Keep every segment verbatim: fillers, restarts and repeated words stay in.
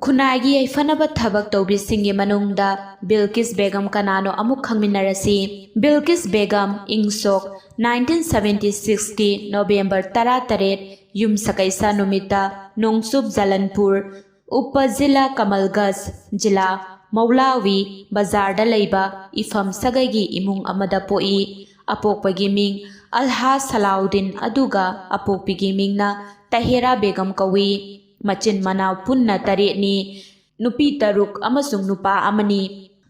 ꯈꯨꯟꯅꯥꯏꯒꯤ ꯌꯥꯏꯐꯅꯕ ꯊꯕꯛ ꯇꯧꯕꯤꯁꯤꯡꯒꯤ ꯃꯅꯨꯡꯗ ꯕꯤꯜꯀꯤꯁ ꯕꯦꯒꯝ ꯀꯅꯥꯅꯣ ꯑꯃꯨꯛ ꯈꯪꯃꯤꯟꯅꯔꯁꯤ꯫ ꯕꯤꯜꯀꯤꯁ ꯕꯦꯒꯝ ꯏꯪ ꯁꯣꯛ ꯅꯥꯏꯟꯇꯤꯟ ꯁꯚꯦꯟꯇꯤ ꯁꯤꯛꯁꯀꯤ ꯅꯣꯕꯦꯝꯕꯔ ꯇꯔꯥꯇꯔꯦꯠ ꯌꯨꯝꯁꯀꯩꯁ ꯅꯨꯃꯤꯠꯇ ꯅꯣꯡꯆꯨꯞ ꯖꯂꯟꯄꯨꯔ, ꯎꯄ ꯖꯤꯂꯥ ꯀꯃꯜꯒꯁ ꯖꯤꯂꯥ, ꯃꯧꯂꯥꯋꯤ ꯕꯖꯥꯔꯗ ꯂꯩꯕ ꯏꯐꯝ ꯁꯥꯒꯩꯒꯤ ꯏꯃꯨꯡ ꯑꯃꯗ ꯄꯣꯛꯏ꯫ ꯑꯄꯣꯛꯄꯒꯤ ꯃꯤꯡ ꯑꯜꯍꯥ ꯁꯂꯥꯎꯗꯤꯟ ꯑꯗꯨꯒ ꯑꯄꯣꯛꯄꯤꯒꯤ ꯃꯤꯡꯅ ꯇꯍꯦꯔꯥ ꯕꯦꯒꯝ ꯀꯧꯏ꯫ ꯃꯆꯤꯟ ꯃꯅꯥꯎ ꯄꯨꯟꯅ ꯇꯔꯦꯠꯅꯤ꯫ ꯅꯨꯄꯤ ꯇꯔꯨꯛ ꯑꯃꯁꯨꯡ ꯅꯨꯄꯥ ꯑꯃꯅꯤ꯫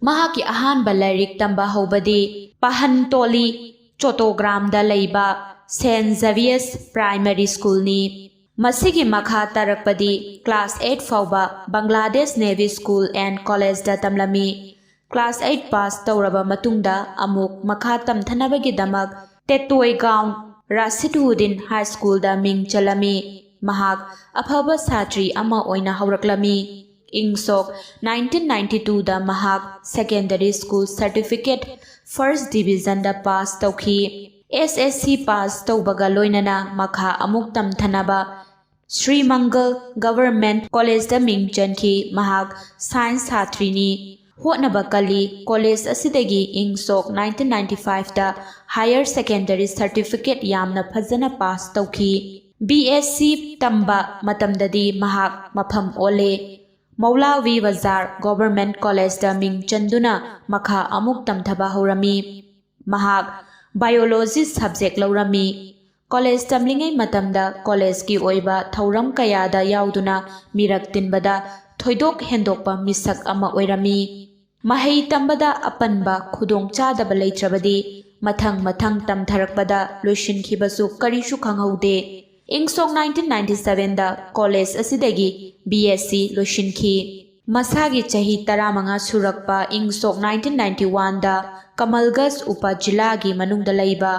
ꯃꯍꯥꯛꯀꯤ ꯑꯍꯥꯟꯕ ꯂꯥꯏꯔꯤꯛ ꯇꯝꯕ ꯍꯧꯕꯗꯤ ꯄꯍꯟꯇꯣꯂꯤ ꯆꯣꯇꯣꯒ꯭ꯔꯥꯝꯗ ꯂꯩꯕ ꯁꯦꯟ ꯖꯦꯚꯤꯌꯔꯁ ꯄ꯭ꯔꯥꯏꯃꯔꯤ ꯁ꯭ꯀꯨꯜꯅꯤ꯫ ꯃꯁꯤꯒꯤ ꯃꯈꯥ ꯇꯥꯔꯛꯄꯗꯤ ꯀ꯭ꯂꯥꯁ ꯑꯩꯠ ꯐꯥꯎꯕ ꯕꯪꯒ꯭ꯂꯥꯗꯦꯁ ꯅꯦꯚꯤ ꯁ꯭ꯀꯨꯜ ꯑꯦꯟ ꯀꯣꯂꯦꯖꯇ ꯇꯝꯂꯝꯃꯤ꯫ ꯀ꯭ꯂꯥꯁ ꯑꯩꯠ ꯄꯥꯁ ꯇꯧꯔꯕ ꯃꯇꯨꯡꯗ ꯑꯃꯨꯛ ꯃꯈꯥ ꯇꯝꯊꯅꯕꯒꯤꯗꯃꯛ ꯇꯦꯇꯣꯏꯒꯥꯎꯟ ꯔꯥꯁꯤꯗꯍꯨꯗꯤꯟ ꯍꯥꯏ ꯁ꯭ꯀꯨꯜꯗ ꯃꯤꯡ ꯆꯜꯂꯝꯃꯤ꯫ ꯃꯍꯥꯛ ꯑꯐꯕ ꯁꯥꯇ꯭ꯔꯤ ꯑꯃ ꯑꯣꯏꯅ ꯍꯧꯔꯛꯂꯝꯃꯤ꯫ ꯏꯪ ꯁꯣꯛ ꯅꯥꯏꯟꯇꯤꯟ ꯅꯥꯏꯟꯇꯤ ꯇꯨꯗ ꯃꯍꯥꯛ ꯁꯦꯀꯦꯟꯗꯔꯤ ꯁ꯭ꯀꯨꯜ ꯁꯔꯇꯤꯐꯤꯀꯦꯠ ꯐꯥꯔꯁ ꯗꯤꯕꯤꯖꯟꯗ ꯄꯥꯁ ꯇꯧꯈꯤ꯫ ꯑꯦꯁ ꯑꯦꯁ ꯁꯤ ꯄꯥꯁ ꯇꯧꯕꯒ ꯂꯣꯏꯅꯅ ꯃꯈꯥ ꯑꯃꯨꯛ ꯇꯝꯊꯅꯕ ꯁ꯭ꯔꯤ ꯃꯪꯒꯜ ꯒꯚꯔꯟꯃꯦꯟꯠ ꯀꯣꯂꯦꯖꯇ ꯃꯤꯡ ꯆꯟꯈꯤ꯫ ꯃꯍꯥꯛ ꯁꯥꯏꯟꯁ ꯁꯥꯇ꯭ꯔꯤꯅꯤ꯫ ꯍꯣꯠꯅꯕ ꯀꯜꯂꯤ꯫ ꯀꯣꯂꯦꯖ ꯑꯁꯤꯗꯒꯤ ꯏꯪ ꯁꯣꯛ ꯅꯥꯏꯟꯇꯤꯟ ꯅꯥꯏꯟꯇꯤ ꯐꯥꯏꯚꯇ ꯍꯥꯌꯔ ꯁꯦꯀꯦꯟꯗꯔꯤ ꯁꯔꯇꯤꯐꯤꯀꯦꯠ ꯌꯥꯝꯅ ꯐꯖꯅ ꯄꯥꯁ ꯇꯧꯈꯤ꯫ ꯕꯤ ꯑꯦꯁ ꯁꯤ ꯇꯝꯕ ꯃꯇꯝꯗꯗꯤ ꯃꯍꯥꯛ ꯃꯐꯝ ꯑꯣꯜꯂꯦ꯫ ꯃꯧꯂꯥꯋꯤ ꯕꯖꯥꯔ ꯒꯣꯚꯔꯟꯃꯦꯟꯠ ꯀꯣꯂꯦꯖꯇ ꯃꯤꯡ ꯆꯟꯗꯨꯅ ꯃꯈꯥ ꯑꯃꯨꯛ ꯇꯝꯊꯕ ꯍꯧꯔꯝꯃꯤ꯫ ꯃꯍꯥꯛ ꯕꯥꯏꯑꯣꯂꯣꯖꯤ ꯁꯕꯖꯦꯛ ꯂꯧꯔꯝꯃꯤ꯫ ꯀꯣꯂꯦꯖ ꯇꯝꯂꯤꯉꯩ ꯃꯇꯝꯗ ꯀꯣꯂꯦꯖꯀꯤ ꯑꯣꯏꯕ ꯊꯧꯔꯝ ꯀꯌꯥꯗ ꯌꯥꯎꯗꯨꯅ ꯃꯤꯔꯛ ꯇꯤꯟꯕꯗ ꯊꯣꯏꯗꯣꯛ ꯍꯦꯟꯗꯣꯛꯄ ꯃꯤꯁꯛ ꯑꯃ ꯑꯣꯏꯔꯝꯃꯤ꯫ ꯃꯍꯩ ꯇꯝꯕꯗ ꯑꯄꯟꯕ ꯈꯨꯗꯣꯡꯆꯥꯗꯕ ꯂꯩꯇ꯭ꯔꯕꯗꯤ ꯃꯊꯪ ꯃꯊꯪ ꯇꯝꯊꯔꯛꯄꯗ ꯂꯣꯏꯁꯤꯟꯈꯤꯕꯁꯨ ꯀꯔꯤꯁꯨ ꯈꯪꯍꯧꯗꯦ꯫ ꯏꯪ ꯁꯣꯛ ꯅꯥꯏꯟꯇꯤꯟ ꯅꯥꯏꯟꯇꯤ ꯁꯚꯦꯟꯗ ꯀꯣꯂꯦꯖ ꯑꯁꯤꯗꯒꯤ ꯕꯤ ꯑꯦꯁ ꯁꯤ ꯂꯣꯏꯁꯤꯟꯈꯤ꯫ ꯃꯁꯥꯒꯤ ꯆꯍꯤ ꯇꯔꯥꯃꯉꯥ ꯁꯨꯔꯛꯄ ꯏꯪ ꯁꯣꯛ ꯅꯥꯏꯟꯇꯤꯟ ꯅꯥꯏꯟꯇꯤ ꯋꯥꯟꯗ ꯀꯃꯜꯒꯁ ꯎꯄ ꯖꯤꯂꯥꯒꯤ ꯃꯅꯨꯡꯗ ꯂꯩꯕ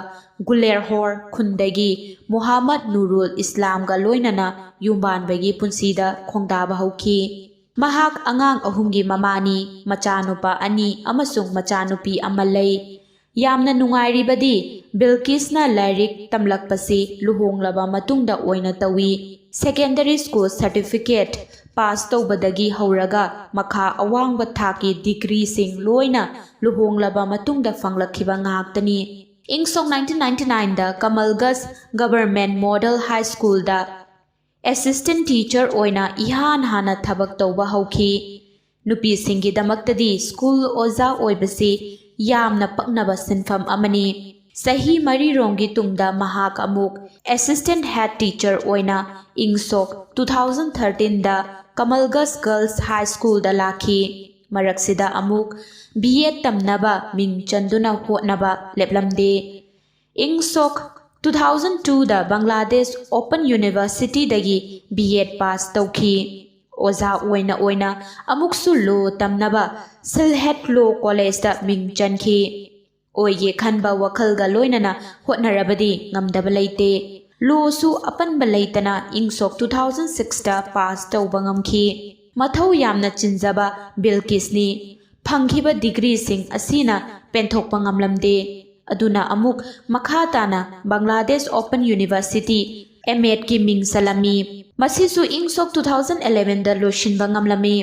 ꯒꯨꯂꯦꯔꯍꯣꯔ ꯈꯨꯟꯗꯒꯤ ꯃꯨꯍꯝꯃꯗ ꯅꯨꯔꯨꯜ ꯏꯁꯂꯥꯝꯒ ꯂꯣꯏꯅꯅ ꯌꯨꯝꯕꯥꯟꯕꯒꯤ ꯄꯨꯟꯁꯤꯗ ꯈꯣꯡꯗꯥꯕ ꯍꯧꯈꯤ꯫ ꯃꯍꯥꯛ ꯑꯉꯥꯡ ꯑꯍꯨꯝꯒꯤ ꯃꯃꯥꯅꯤ, ꯃꯆꯥꯅꯨꯄꯥ ꯑꯅꯤ ꯑꯃꯁꯨꯡ ꯃꯆꯥꯅꯨꯄꯤ ꯑꯃ ꯂꯩ꯫ ꯌꯥꯝꯅ ꯅꯨꯡꯉꯥꯏꯔꯤꯕꯗꯤ ꯕꯤꯜꯀꯤꯁꯅ ꯂꯥꯏꯔꯤꯛ ꯇꯝꯂꯛꯄꯁꯤ ꯂꯨꯍꯣꯡꯂꯕ ꯃꯇꯨꯡꯗ ꯑꯣꯏꯅ ꯇꯧꯏ꯫ ꯁꯦꯀꯦꯟꯗꯔꯤ ꯁ꯭ꯀꯨꯜ ꯁꯔꯇꯤꯐꯤꯀꯦꯠ ꯄꯥꯁ ꯇꯧꯕꯗꯒꯤ ꯍꯧꯔꯒ ꯃꯈꯥ ꯑꯋꯥꯡꯕ ꯊꯥꯛꯀꯤ ꯗꯤꯒ꯭ꯔꯤꯁꯤꯡ ꯂꯣꯏꯅ ꯂꯨꯍꯣꯡꯂꯕ ꯃꯇꯨꯡꯗ ꯐꯪꯂꯛꯈꯤꯕ ꯉꯥꯛꯇꯅꯤ꯫ ꯏꯪ ꯁꯣꯛ nineteen ninety nineꯗ ꯀꯃꯜꯒꯁ ꯒꯚꯔꯟꯃꯦꯟꯠ ꯃꯣꯗꯦꯜ ꯍꯥꯏ ꯁ꯭ꯀꯨꯜꯗ ꯑꯦꯁꯤꯁꯇꯦꯟꯠ ꯇꯤꯆꯔ ꯑꯣꯏꯅ ꯏꯍꯥꯟ ꯍꯥꯟꯅ ꯊꯕꯛ ꯇꯧꯕ ꯍꯧꯈꯤ꯫ ꯅꯨꯄꯤꯁꯤꯡꯒꯤꯗꯃꯛꯇꯗꯤ ꯁ꯭ꯀꯨꯜ ꯑꯣꯖꯥ ꯑꯣꯏꯕꯁꯤ ꯌꯥꯝꯅ ꯄꯛꯅꯕ ꯁꯤꯟꯐꯝ ꯑꯃꯅꯤ꯫ ꯆꯍꯤ ꯃꯔꯤꯔꯣꯝꯒꯤ ꯇꯨꯡꯗ ꯃꯍꯥꯛ ꯑꯃꯨꯛ ꯑꯦꯁꯤꯁꯇꯦꯟꯠ ꯍꯦꯗ ꯇꯤꯆꯔ ꯑꯣꯏꯅ ꯏꯪ ꯁꯣꯛ two thousand thirteenꯗ ꯀꯃꯜꯒꯁ ꯒꯔꯜꯁ ꯍꯥꯏ ꯁ꯭ꯀꯨꯜꯗ ꯂꯥꯛꯈꯤ꯫ ꯃꯔꯛꯁꯤꯗ ꯑꯃꯨꯛ ꯕꯤ ꯑꯦꯗ ꯇꯝꯅꯕ ꯃꯤꯡ ꯆꯟꯗꯨꯅ ꯍꯣꯠꯅꯕ ꯂꯦꯞꯂꯝꯗꯦ꯫ ꯏꯪ ꯁꯣꯛ two thousand twoꯗ ꯕꯪꯒ꯭ꯂꯥꯗꯦꯁ ꯑꯣꯄꯟ ꯌꯨꯅꯤꯚꯔꯁꯤꯇꯤꯗꯒꯤ ꯕꯤ ꯑꯦꯗ ꯄꯥꯁ ꯇꯧꯈꯤ꯫ ꯑꯣꯖꯥ ꯑꯣꯏꯅ ꯑꯣꯏꯅ ꯑꯃꯨꯛꯁꯨ ꯂꯣ ꯇꯝꯅꯕ ꯁꯤꯜꯍꯦꯠ ꯂꯣ ꯀꯣꯂꯦꯖꯇ ꯃꯤꯡ ꯆꯟꯈꯤ꯫ ꯑꯣꯏꯒꯦ ꯈꯟꯕ ꯋꯥꯈꯜꯒ ꯂꯣꯏꯅꯅ ꯍꯣꯠꯅꯔꯕꯗꯤ ꯉꯝꯗꯕ ꯂꯩꯇꯦ꯫ ꯂꯣꯁꯨ ꯑꯄꯟꯕ ꯂꯩꯇꯅ ꯏꯪ ꯁꯣꯛ two thousand sixꯇ ꯄꯥꯁ ꯇꯧꯕ ꯉꯝꯈꯤ꯫ ꯃꯊꯧ ꯌꯥꯝꯅ ꯆꯤꯟꯖꯕ ꯕꯤꯜꯀꯤꯁꯅꯤ꯫ ꯐꯪꯈꯤꯕ ꯗꯤꯒ꯭ꯔꯤꯁꯤꯡ ꯑꯁꯤꯅ ꯄꯦꯟꯊꯣꯛꯄ ꯉꯝꯂꯝꯗꯦ꯫ ꯑꯗꯨꯅ ꯑꯃꯨꯛ ꯃꯈꯥ ꯇꯥꯅ ꯕꯪꯒ꯭ꯂꯥꯗꯦꯁ ꯑꯣꯄꯟ ꯌꯨꯅꯤꯚꯔꯁꯤꯇꯤ ꯑꯦꯝ ꯑꯦꯗꯀꯤ ꯃꯤꯡ ꯆꯜꯂꯝꯃꯤ꯫ ꯃꯁꯤꯁꯨ ꯏꯪ ꯁꯣꯛ two thousand elevenꯗ ꯂꯣꯏꯁꯤꯟꯕ ꯉꯝꯂꯝꯃꯤ꯫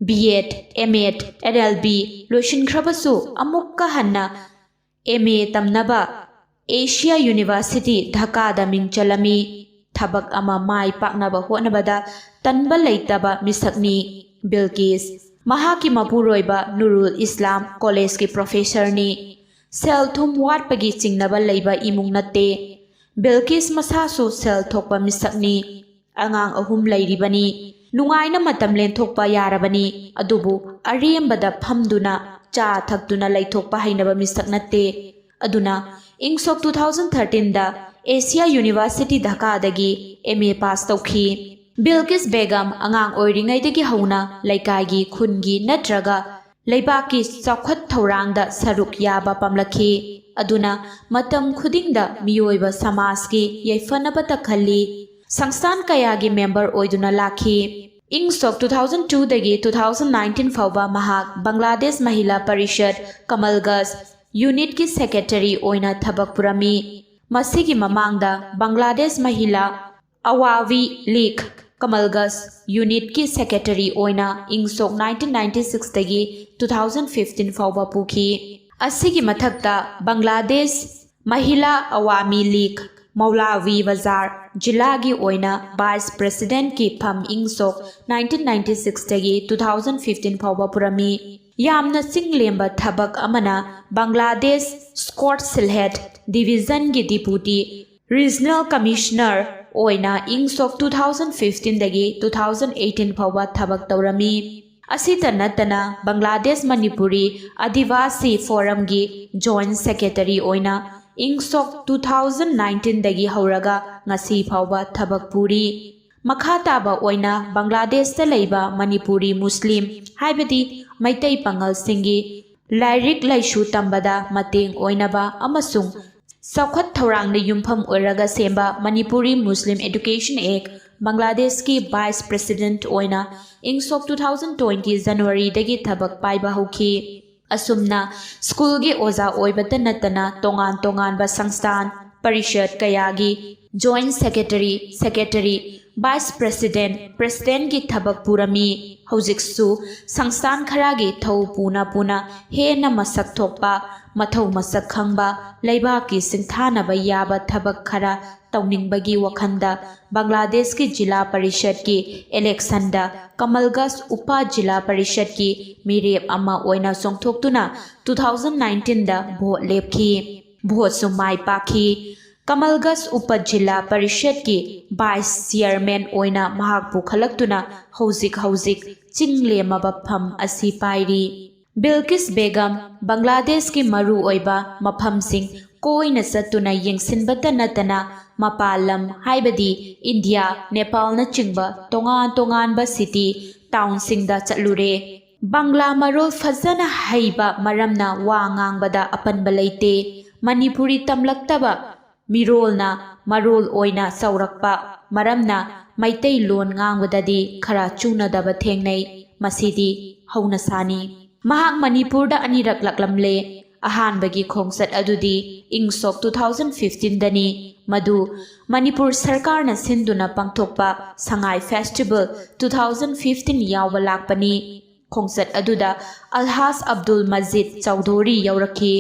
ꯕꯤ ꯑꯦꯗ, ꯑꯦꯝ ꯑꯦꯗ, ꯑꯦꯜ ꯑꯦꯜ ꯕꯤ ꯂꯣꯏꯁꯤꯟꯈ꯭ꯔꯕꯁꯨ ꯑꯃꯨꯛꯀ ꯍꯟꯅ ꯑꯦꯝ ꯑꯦ ꯇꯝꯅꯕ ꯑꯦꯁꯤꯌꯥ ꯌꯨꯅꯤꯚꯔꯁꯤꯇꯤ ꯙꯀꯥꯗ ꯃꯤꯡ ꯆꯜꯂꯝꯃꯤ꯫ ꯊꯕꯛ ꯑꯃ ꯃꯥꯏ ꯄꯥꯛꯅꯕ ꯍꯣꯠꯅꯕꯗ ꯇꯟꯕ ꯂꯩꯇꯕ ꯃꯤꯁꯛꯅꯤ꯫ ꯕꯤꯜꯀꯤꯁ ꯃꯍꯥꯛꯀꯤ ꯃꯄꯨꯔꯣꯏꯕ ꯅꯨꯔꯨꯜ ꯏꯁꯂꯥꯝ ꯀꯣꯂꯦꯖꯀꯤ ꯄ꯭ꯔꯣꯐꯦꯁꯔꯅꯤ꯫ ꯁꯦꯜ ꯊꯨꯝ ꯋꯥꯠꯄꯒꯤ ꯆꯤꯡꯅꯕ ꯂꯩꯕ ꯏꯃꯨꯡ ꯅꯠꯇꯦ꯫ ꯕꯤꯜꯀꯤꯁ ꯃꯁꯥꯁꯨ ꯁꯦꯜ ꯊꯣꯛꯄ ꯃꯤꯁꯛꯅꯤ꯫ ꯑꯉꯥꯡ ꯑꯍꯨꯝ ꯂꯩꯔꯤꯕꯅꯤ꯫ ꯅꯨꯡꯉꯥꯏꯅ ꯃꯇꯝ ꯂꯦꯟꯊꯣꯛꯄ ꯌꯥꯔꯕꯅꯤ, ꯑꯗꯨꯕꯨ ꯑꯔꯦꯝꯕꯗ ꯐꯝꯗꯨꯅ ꯆꯥ ꯊꯛꯇꯨꯅ ꯂꯩꯊꯣꯛꯄ ꯍꯩꯅꯕ ꯃꯤꯁꯛ ꯅꯠꯇꯦ꯫ ꯑꯗꯨꯅ ꯏꯪ ꯁꯣꯛ two thousand thirteenꯗ ꯑꯦꯁꯤꯌꯥ ꯌꯨꯅꯤꯚꯔꯁꯤꯇꯤ ꯙꯀꯥꯗꯒꯤ ꯑꯦꯝ ꯑꯦ ꯄꯥꯁ ꯇꯧꯈꯤ꯫ ꯕꯤꯜꯀꯤꯁ ꯕꯦꯒꯝ ꯑꯉꯥꯡ ꯑꯣꯏꯔꯤꯉꯩꯗꯒꯤ ꯍꯧꯅ ꯂꯩꯀꯥꯏꯒꯤ, ꯈꯨꯟꯒꯤ ꯅꯠꯇ꯭ꯔꯒ ꯂꯩꯕꯥꯛꯀꯤ ꯆꯥꯎꯈꯠ ꯊꯧꯔꯥꯡꯗ ꯁꯔꯨꯛ ꯌꯥꯕ ꯄꯥꯝꯂꯛꯈꯤ꯫ ꯑꯗꯨꯅ ꯃꯇꯝ ꯈꯨꯗꯤꯡꯗ ꯃꯤꯑꯣꯏꯕ ꯁꯃꯥꯖꯀꯤ ꯌꯥꯏꯐꯅꯕꯇ ꯈꯜꯂꯤ꯫ ꯁꯪꯁꯊꯥꯟ ꯀꯌꯥꯒꯤ ꯃꯦꯝꯕꯔ ꯑꯣꯏꯗꯨꯅ ꯂꯥꯛꯈꯤ꯫ ꯏꯪ ꯁꯣꯛ two thousand twoꯗꯒꯤ two thousand nineteen ꯐꯥꯎꯕ ꯃꯍꯥꯛ ꯕꯪꯒ꯭ꯂꯥꯗꯦꯁ ꯃꯍꯤꯂꯥ ꯄꯔꯤꯁꯠ, ꯀꯃꯜꯒꯁ ꯌꯨꯅꯤꯠꯀꯤ ꯁꯦꯀ꯭ꯔꯦꯇꯔꯤ ꯑꯣꯏꯅ ꯊꯕꯛ ꯄꯨꯔꯝꯃꯤ꯫ ꯃꯁꯤꯒꯤ ꯃꯃꯥꯡꯗ ꯕꯪꯒ꯭ꯂꯥꯗꯦꯁ ꯃꯍꯤꯂꯥ ꯑꯋꯥꯃꯤ ꯂꯤꯒ, ꯀꯃꯜꯒꯁ ꯌꯨꯅꯤꯠꯀꯤ ꯁꯦꯀ꯭ꯔꯦꯇꯔꯤ ꯑꯣꯏꯅ ꯏꯪ ꯁꯣꯛ ꯅꯥꯏꯟꯇꯤꯟ ꯅꯥꯏꯟꯇꯤ ꯁꯤꯛꯁꯇꯒꯤ ꯇꯨ ꯊꯥꯎꯖꯟ ꯐꯤꯐꯇꯤꯟ ꯐꯥꯎꯕ ꯄꯨꯈꯤ꯫ ꯑꯁꯤꯒꯤ ꯃꯊꯛꯇ ꯕꯪꯒ꯭ꯂꯥꯗꯦꯁ ꯃꯍꯤꯂꯥ ꯑꯋꯥꯃꯤ ꯂꯤꯒ ꯃꯧꯂꯥꯚꯤ ꯕꯖꯥꯔ ꯖꯤꯂꯥꯒꯤ ꯑꯣꯏꯅ ꯚꯥꯏꯁ ꯄ꯭ꯔꯦꯁꯤꯗꯦꯟꯠꯀꯤ ꯐꯝ ꯏꯪ ꯁꯣꯛ ꯅꯥꯏꯟꯇꯤꯟ ꯅꯥꯏꯟꯇꯤ ꯁꯤꯛꯁꯇꯒꯤ ꯇꯨ ꯊꯥꯎꯖꯟ ꯐꯤꯐꯇꯤꯟ ꯐꯥꯎꯕ ꯄꯨꯔꯝꯃꯤ꯫ ꯌꯥꯝꯅ ꯆꯤꯡꯂꯦꯝꯕ ꯊꯕꯛ ꯑꯃꯅ ꯕꯪꯒ꯭ꯂꯥꯗꯦꯁ ꯁ꯭ꯀꯣꯠ ꯁꯤꯜꯍꯦꯠ ꯗꯤꯕꯤꯖꯟꯒꯤ ꯗꯤꯄꯨꯇꯤ ꯔꯤꯖꯅꯦꯜ ꯀꯃꯤꯁꯅꯔ ꯑꯣꯏꯅ ꯏꯪ ꯁꯣꯛ ꯇꯨ ꯊꯥꯎꯖꯟ ꯐꯤꯐꯇꯤꯟꯗꯒꯤ ꯇꯨ ꯊꯥꯎꯖꯟ ꯑꯩꯠꯇꯤꯟ ꯐꯥꯎꯕ ꯊꯕꯛ ꯇꯧꯔꯝꯃꯤ꯫ ꯑꯁꯤꯇ ꯅꯠꯇꯅ ꯕꯪꯒ꯭ꯂꯥꯗꯦꯁ ꯃꯅꯤꯄꯨꯔꯤ ꯑꯗꯤꯋꯥꯁꯤ ꯐꯣꯔꯝꯒꯤ ꯖꯣꯏꯟꯠ ꯁꯦꯀ꯭ꯔꯦꯇꯔꯤ ꯑꯣꯏꯅ ꯏꯪ ꯁꯣꯛ ꯇꯨ ꯊꯥꯎꯖꯟ ꯅꯥꯏꯟꯇꯤꯟꯗꯒꯤ ꯍꯧꯔꯒ ꯉꯁꯤ ꯐꯥꯎꯕ ꯊꯕꯛ ꯄꯨꯔꯤ꯫ ꯃꯈꯥ ꯇꯥꯕ ꯑꯣꯏꯅ ꯕꯪꯒ꯭ꯂꯥꯗꯦꯁꯇ ꯂꯩꯕ ꯃꯅꯤꯄꯨꯔꯤ ꯃꯨꯁꯂꯤꯝ ꯍꯥꯏꯕꯗꯤ ꯃꯩꯇꯩ ꯄꯥꯉꯜꯁꯤꯡꯒꯤ ꯂꯥꯏꯔꯤꯛ ꯂꯥꯏꯁꯨ ꯇꯝꯕꯗ ꯃꯇꯦꯡ ꯑꯣꯏꯅꯕ ꯑꯃꯁꯨꯡ ꯆꯥꯎꯈꯠ ꯊꯧꯔꯥꯡꯗ ꯌꯨꯝꯐꯝ ꯑꯣꯏꯔꯒ ꯁꯦꯝꯕ ꯃꯅꯤꯄꯨꯔꯤ ꯃꯨꯁꯂꯤꯝ ꯑꯦꯗꯨꯀꯦꯁꯟ ꯑꯦꯛ ꯕꯪꯒ꯭ꯂꯥꯗꯦꯁꯀꯤ ꯚꯥꯏꯁ ꯄ꯭ꯔꯦꯁꯤꯗꯦꯟꯠ ꯑꯣꯏꯅ ꯏꯪ ꯁꯣꯛ ꯇꯨ ꯊꯥꯎꯖꯟ ꯇ꯭ꯋꯦꯟꯇꯤ ꯖꯅꯋꯥꯔꯤꯗꯒꯤ ꯊꯕꯛ ꯄꯥꯏꯕ ꯍꯧꯈꯤ꯫ ꯑꯁꯨꯝꯅ ꯁ꯭ꯀꯨꯜꯒꯤ ꯑꯣꯖꯥ ꯑꯣꯏꯕꯇ ꯅꯠꯇꯅ ꯇꯣꯉꯥꯟ ꯇꯣꯉꯥꯟꯕ ꯁꯪꯁꯊꯥꯟ ꯄꯔꯤꯁꯠ ꯀꯌꯥꯒꯤ joint secretary, secretary, vice president, ꯄ꯭ꯔꯦꯁꯤꯗꯦꯟꯠꯀꯤ ꯊꯕꯛ ꯄꯨꯔꯝꯃꯤ꯫ ꯍꯧꯖꯤꯛꯁꯨ ꯁꯪꯁꯊꯥꯟ ꯈꯔꯒꯤ ꯊꯧ ꯄꯨꯅ ꯄꯨꯅ ꯍꯦꯟꯅ ꯃꯁꯛ ꯊꯣꯛꯄ, ꯃꯊꯧ ꯃꯁꯛ ꯈꯪꯕ, ꯂꯩꯕꯥꯛꯀꯤ ꯁꯤꯡꯊꯥꯅꯕ ꯌꯥꯕ ꯊꯕꯛ ꯈꯔ ꯇꯧꯅꯤꯡꯕꯒꯤ ꯋꯥꯈꯜꯗ ꯕꯪꯒ꯭ꯂꯥꯗꯦꯁꯀꯤ ꯖꯤꯂꯥ ꯄꯔꯤꯁꯠꯀꯤ ꯏꯂꯦꯛꯁꯟꯗ ꯀꯃꯜꯒꯁ ꯎꯄꯥ ꯖꯤꯂꯥ ꯄꯔꯤꯁꯠꯀꯤ ꯃꯤꯔꯦꯞ ꯑꯃ ꯑꯣꯏꯅ ꯆꯣꯡꯊꯣꯛꯇꯨꯅ ꯇꯨ ꯊꯥꯎꯖꯟ ꯅꯥꯏꯟꯇꯤꯟꯗ ꯚꯣꯠ ꯂꯦꯞꯈꯤ꯫ ꯚꯣꯠꯁꯨ ꯃꯥꯏ ꯄꯥꯛꯈꯤ꯫ ꯀꯃꯜꯒꯁ ꯎꯄ ꯖꯤꯂꯥ ꯄꯔꯤꯁꯠꯀꯤ ꯚꯥꯏꯁ ꯆꯤꯌꯔꯃꯦꯟ ꯑꯣꯏꯅ ꯃꯍꯥꯛ ꯄꯨꯈꯠꯂꯛꯇꯨꯅ ꯍꯧꯖꯤꯛ ꯍꯧꯖꯤꯛ ꯆꯤꯡ ꯂꯦꯝꯃꯕ ꯐꯝ ꯑꯁꯤ ꯄꯥꯏꯔꯤ꯫ ꯕꯤꯜꯀꯤꯁ ꯕꯦꯒꯝ ꯕꯪꯒ꯭ꯂꯥꯗꯦꯁꯀꯤ ꯃꯔꯨꯑꯣꯏꯕ ꯃꯐꯝꯁꯤꯡ ꯀꯣꯏꯅ ꯆꯠꯇꯨꯅ ꯌꯦꯡꯁꯤꯟꯕꯇ ꯅꯠꯇꯅ ꯃꯄꯥꯟ ꯂꯝ ꯍꯥꯏꯕꯗꯤ ꯏꯟꯗꯤꯌꯥ, ꯅꯦꯄꯥꯜꯅꯆꯤꯡꯕ ꯇꯣꯉꯥꯟ ꯇꯣꯉꯥꯟꯕ ꯁꯤꯇꯤ, ꯇꯥꯎꯟꯁꯤꯡꯗ ꯆꯠꯂꯨꯔꯦ꯫ ꯕꯪꯒ꯭ꯂꯥ ꯃꯔꯣꯜ ꯐꯖꯅ ꯍꯩꯕ ꯃꯔꯝꯅ ꯋꯥ ꯉꯥꯡꯕꯗ ꯑꯄꯟꯕ ꯂꯩꯇꯦ꯫ ꯃꯅꯤꯄꯨꯔꯤ ꯇꯝꯂꯛꯇꯕ ꯃꯤꯔꯣꯜꯅ ꯃꯔꯣꯜ ꯑꯣꯏꯅ ꯆꯥꯎꯔꯛꯄ ꯃꯔꯝꯅ ꯃꯩꯇꯩꯂꯣꯟ ꯉꯥꯡꯕꯗꯗꯤ ꯈꯔ ꯆꯨꯅꯗꯕ ꯊꯦꯡꯅꯩ꯫ ꯃꯁꯤꯗꯤ ꯍꯧꯅꯁꯥꯅꯤ꯫ ꯃꯍꯥꯛ ꯃꯅꯤꯄꯨꯔꯗ ꯑꯅꯤꯔꯛ ꯂꯥꯛꯂꯝꯂꯦ꯫ ꯑꯍꯥꯟꯕꯒꯤ ꯈꯣꯡꯆꯠ ꯑꯗꯨꯗꯤ ꯏꯪ ꯁꯣꯛ ꯇꯨ ꯊꯥꯎꯖꯟ ꯐꯤꯐꯇꯤꯟꯗꯅꯤ, ꯃꯗꯨ ꯃꯅꯤꯄꯨꯔ ꯁꯔꯀꯥꯔꯅ ꯁꯤꯟꯗꯨꯅ ꯄꯥꯡꯊꯣꯛꯄ ꯁꯉꯥꯏ ꯐꯦꯁꯇꯤꯚꯦꯜ ꯇꯨ ꯊꯥꯎꯖꯟ ꯐꯤꯐꯇꯤꯟ ꯌꯥꯎꯕ ꯂꯥꯛꯄꯅꯤ꯫ ꯈꯣꯡꯆꯠ ꯑꯗꯨꯗ ꯑꯜꯍꯥꯖ ꯑꯕꯗꯨꯜ ꯃꯖꯤꯗ ꯆꯧꯙꯣꯔꯤ ꯌꯧꯔꯛꯈꯤ꯫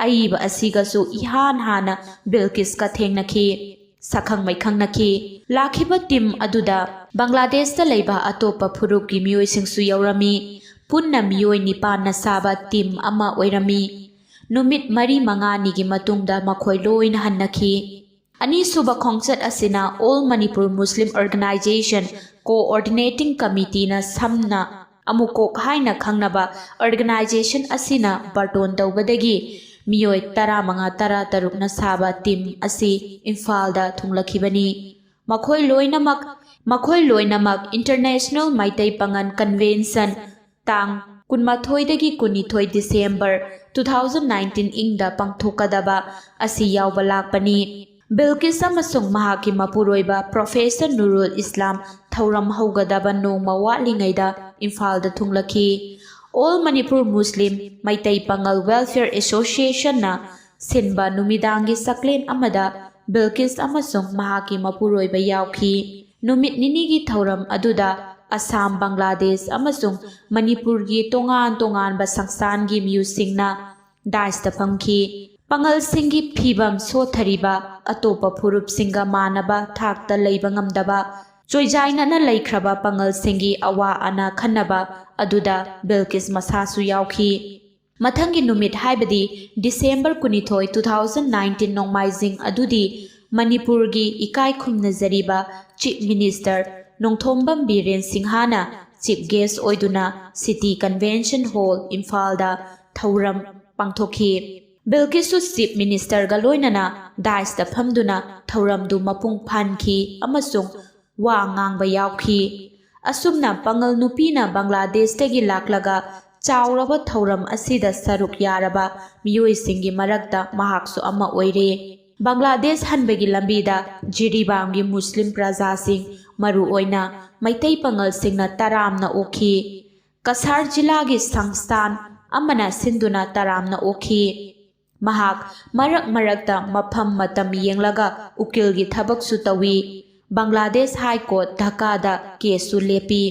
ꯑꯏꯕ ꯑꯁꯤꯒꯁꯨ ꯏꯍꯥꯟ ꯍꯥꯟꯅ ꯕꯤꯜꯀꯤꯁꯀ ꯊꯦꯡꯅꯈꯤ, ꯁꯛꯈꯪ ꯃꯥꯏꯈꯪꯅꯈꯤ꯫ ꯂꯥꯛꯈꯤꯕ ꯇꯤꯝ ꯑꯗꯨꯗ ꯕꯪꯒ꯭ꯂꯥꯗꯦꯁꯇ ꯂꯩꯕ ꯑꯇꯣꯞꯄ ꯐꯨꯔꯨꯞꯀꯤ ꯃꯤꯑꯣꯏꯁꯤꯡꯁꯨ ꯌꯧꯔꯝꯃꯤ꯫ ꯄꯨꯟꯅ ꯃꯤꯑꯣꯏ ꯅꯤꯄꯥꯟꯅ ꯁꯥꯕ ꯇꯤꯝ ꯑꯃ ꯑꯣꯏꯔꯝꯃꯤ꯫ ꯅꯨꯃꯤꯠ ꯃꯔꯤ ꯃꯉꯥꯅꯤꯒꯤ ꯃꯇꯨꯡꯗ ꯃꯈꯣꯏ ꯂꯣꯏꯅ ꯍꯟꯅꯈꯤ꯫ ꯑꯅꯤꯁꯨꯕ ꯈꯣꯡꯆꯠ ꯑꯁꯤꯅ All Manipur Muslim Organization Coordinating Committeeꯅ ꯁꯝꯅ ꯑꯃꯨꯀꯣꯛ ꯍꯥꯏꯅ ꯈꯪꯅꯕ ꯑꯣꯔꯒꯅꯥꯏꯖꯦꯁꯟ ꯑꯁꯤꯅ ꯕꯥꯔꯇꯣꯟ ꯇꯧꯕꯗꯒꯤ ꯃꯤꯑꯣꯏ ꯇꯔꯥꯃꯉꯥ ꯇꯔꯥꯇꯔꯨꯛꯅ ꯁꯥꯕ ꯇꯤꯝ ꯑꯁꯤ ꯏꯝꯐꯥꯜꯗ ꯊꯨꯡꯂꯈꯤꯕꯅꯤ꯫ ꯃꯈꯣꯏ ꯂꯣꯏꯅꯃꯛ, ꯃꯈꯣꯏ ꯂꯣꯏꯅꯃꯛ ꯏꯟꯇꯔꯅꯦꯁꯅꯦꯜ ꯃꯩꯇꯩ ꯄꯥꯉꯜ ꯀꯟꯚꯦꯟꯁꯟ ꯇꯥꯡ ꯀꯨꯟꯃꯥꯊꯣꯏꯗꯒꯤ ꯀꯨꯟꯅꯤꯊꯣꯏ ꯗꯤꯁꯦꯝꯕꯔ ꯇꯨ ꯊꯥꯎꯖꯟ ꯅꯥꯏꯟꯇꯤꯟ ꯏꯪꯗ ꯄꯥꯡꯊꯣꯛꯀꯗꯕ ꯑꯁꯤ ꯌꯥꯎꯕ ꯂꯥꯛꯄꯅꯤ꯫ ꯕꯤꯜꯀꯤꯁ ꯑꯃꯁꯨꯡ ꯃꯍꯥꯛꯀꯤ ꯃꯄꯨꯔꯣꯏꯕ ꯄ꯭ꯔꯣꯐꯦꯁꯔ ꯅꯨꯔꯨꯜ ꯏꯁꯂꯥꯝ ꯊꯧꯔꯝ ꯍꯧꯒꯗꯕ ꯅꯣꯡꯃ ꯋꯥꯠꯂꯤꯉꯩꯗ ꯏꯝꯐꯥꯜꯗ ꯊꯨꯡꯂꯛꯈꯤ꯫ All Manipur Muslim ꯃꯩꯇꯩ ꯄꯥꯉꯜ ꯋꯦꯜꯐꯤꯌꯔ ꯑꯦꯁꯣꯁꯤꯌꯦꯁꯟꯅ ꯁꯤꯟꯕ ꯅꯨꯃꯤꯗꯥꯡꯒꯤ ꯆꯥꯛꯂꯦꯟ ꯑꯃꯗ ꯕꯤꯜꯀꯤꯁ ꯑꯃꯁꯨꯡ ꯃꯍꯥꯛꯀꯤ ꯃꯄꯨꯔꯣꯏꯕ ꯌꯥꯎꯈꯤ꯫ ꯅꯨꯃꯤꯠ ꯅꯤꯅꯤꯒꯤ ꯊꯧꯔꯝ ꯑꯗꯨꯗ ꯑꯁꯥꯝ, ꯕꯪꯒ꯭ꯂꯥꯗꯦꯁ ꯑꯃꯁꯨꯡ ꯃꯅꯤꯄꯨꯔꯒꯤ ꯇꯣꯉꯥꯟ ꯇꯣꯉꯥꯟꯕ ꯁꯪꯁꯊꯥꯟꯒꯤ ꯃꯤꯑꯣꯏꯁꯤꯡꯅ ꯗꯥꯏꯁꯇ ꯐꯝꯈꯤ꯫ ꯄꯥꯉꯜꯁꯤꯡꯒꯤ ꯐꯤꯚꯝ ꯁꯣꯠꯊꯔꯤꯕ, ꯑꯇꯣꯞꯄ ꯐꯨꯔꯨꯞꯁꯤꯡꯒ ꯃꯥꯟꯅꯕ ꯊꯥꯛꯇ ꯂꯩꯕ ꯉꯝꯗꯕ, ꯆꯣꯏꯖꯥꯏꯅꯅ ꯂꯩꯈ꯭ꯔꯕ ꯄꯥꯉꯜꯁꯤꯡꯒꯤ ꯑꯋꯥ ꯑꯅꯥ ꯈꯟꯅꯕ ꯑꯗꯨꯗ ꯕꯤꯜꯀꯤꯁ ꯃꯁꯥꯁꯨ ꯌꯥꯎꯈꯤ꯫ ꯃꯊꯪꯒꯤ ꯅꯨꯃꯤꯠ, ꯍꯥꯏꯕꯗꯤ ꯗꯤꯁꯦꯝꯕꯔ ꯀꯨꯟꯅꯤꯊꯣꯏ, ꯇꯨ ꯊꯥꯎꯖꯟ ꯅꯥꯏꯟꯇꯤꯟ ꯅꯣꯡꯃꯥꯏꯖꯤꯡ ꯑꯗꯨꯗꯤ ꯃꯅꯤꯄꯨꯔꯒꯤ ꯏꯀꯥꯏ ꯈꯨꯝꯅꯖꯔꯤꯕ ꯆꯤꯐ ꯃꯤꯅꯤꯁꯇꯔ ꯅꯣꯡꯊꯣꯝꯕꯝ ꯕꯤꯔꯦꯟ ꯁꯤꯡꯍꯅ ꯆꯤꯐ ꯒꯦꯁ ꯑꯣꯏꯗꯨꯅ ꯁꯤꯇꯤ ꯀꯟꯚꯦꯟꯁꯟ ꯍꯣꯜ ꯏꯝꯐꯥꯜꯗ ꯊꯧꯔꯝ ꯄꯥꯡꯊꯣꯛꯈꯤ꯫ ꯕꯤꯜꯀꯤꯁꯁꯨ ꯆꯤꯐ ꯃꯤꯅꯤꯁꯇꯔꯒ ꯂꯣꯏꯅꯅ ꯗꯥꯏꯁꯇ ꯐꯝꯗꯨꯅ ꯊꯧꯔꯝꯗꯨ ꯃꯄꯨꯡ ꯐꯥꯍꯟꯈꯤ ꯑꯃꯁꯨꯡ ꯋꯥ ꯉꯥꯡꯕ ꯌꯥꯎꯈꯤ꯫ ꯑꯁꯨꯝꯅ ꯄꯥꯉꯜ ꯅꯨꯄꯤꯅ ꯕꯪꯒ꯭ꯂꯥꯗꯦꯁꯇꯒꯤ ꯂꯥꯛꯂꯒ ꯆꯥꯎꯔꯕ ꯊꯧꯔꯝ ꯑꯁꯤꯗ ꯁꯔꯨꯛ ꯌꯥꯔꯕ ꯃꯤꯑꯣꯏꯁꯤꯡꯒꯤ ꯃꯔꯛꯇ ꯃꯍꯥꯛꯁꯨ ꯑꯃ ꯑꯣꯏꯔꯦ꯫ ꯕꯪꯒ꯭ꯂꯥꯗꯦꯁ ꯍꯟꯕꯒꯤ ꯂꯝꯕꯤꯗ ꯖꯤꯔꯤꯕꯥꯝꯒꯤ ꯃꯨꯁꯂꯤꯝ ꯄ꯭ꯔꯖꯥꯁꯤꯡ, ꯃꯔꯨꯑꯣꯏꯅ ꯃꯩꯇꯩ ꯄꯥꯉꯜꯁꯤꯡꯅ ꯇꯔꯥꯝꯅ ꯑꯣꯛꯈꯤ꯫ ꯀꯁꯥꯔ ꯖꯤꯂꯥꯒꯤ ꯁꯪꯁꯊꯥꯟ ꯑꯃꯅ ꯁꯤꯟꯗꯨꯅ ꯇꯔꯥꯝꯅ ꯑꯣꯛꯈꯤ꯫ ꯃꯍꯥꯛ ꯃꯔꯛ ꯃꯔꯛꯇ ꯃꯐꯝ ꯃꯇꯝ ꯌꯦꯡꯂꯒ ꯎꯀꯤꯜꯒꯤ ꯊꯕꯛꯁꯨ ꯇꯧꯏ꯫ ꯕꯪꯒ꯭ꯂꯥꯗꯦꯁ ꯍꯥꯏ ꯀꯣꯔꯠ ꯙꯀꯥꯗ ꯀꯦꯁꯁꯨ ꯂꯦꯞꯄꯤ꯫